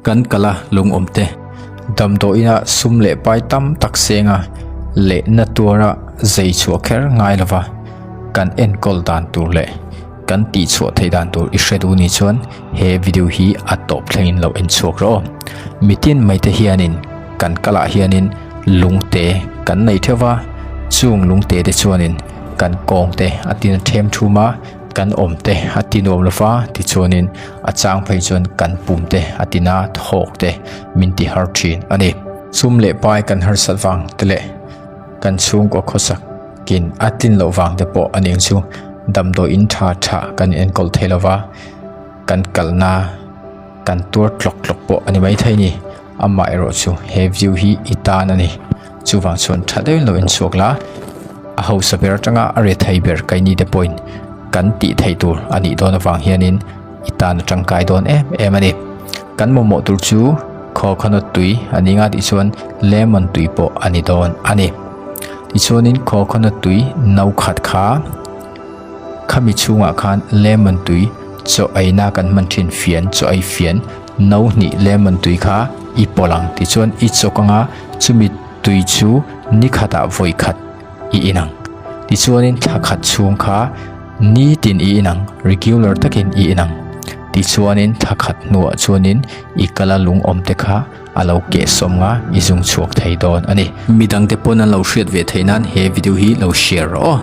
Kan kala lungawm te. Damdawiina sum leh pai tam tak senga leh na tuara zei chhuah kher ngai lova kan enkawl dan tur leh kan tih chhuah theih dan tur i hre duh ni chuan he video hi a tawp thlengin lo en chhuak rawh aw. Mitin mai te hianin kan kalah hianin lungte kan nei theuh va, chung lungte te chuanin kan kawng te a tina them thum a. Kan awm te a ti nuam lo va, tichuanin a chang phei chuan kan pum te a ti na thawk te min ti har thin a ni. Sum leh pai kan harsat vang te leh kan chhungkaw khawsak kin a tlin loh vang te pawh a ning chu damdawi in tha tha kan enkawl thei lo va, kan kalna kan tuar tlawk tlawk pawh a ni maithei ni. Amaherawh chu he view hi i tan a ni. Chuvang chuan tha deuhin lo inchhuak la, a hausa ber atanga a rethei ber keini te pawhin kan tih theih tur a nih dawn avang hianin i tan a tangkai dawn em em a ni. Kan mamawh tur chu coconut tui a ni nga tih chuan lemon tui pawh a ni dawn a ni. Tichuanin coconut tui no khat kha khami chhungah khan lemon tui chaw eina kan hman thin fian chaw ei fian no hnih lemon tui kha i pawlh ang tichuan i chawk anga Chumi tui chu ni khatah vawi khat i in ang. Tichuanin thla khat chhung kha nitin i in ang, regular takin i in ang. Tichuanin thla khat hnuah chuanin i kala lung awm te kha a lo keh sawm nga i zung chhuak thei dawn a ni. Midangte pawn an lo hriat ve theih nan he video hi lo share rawh aw.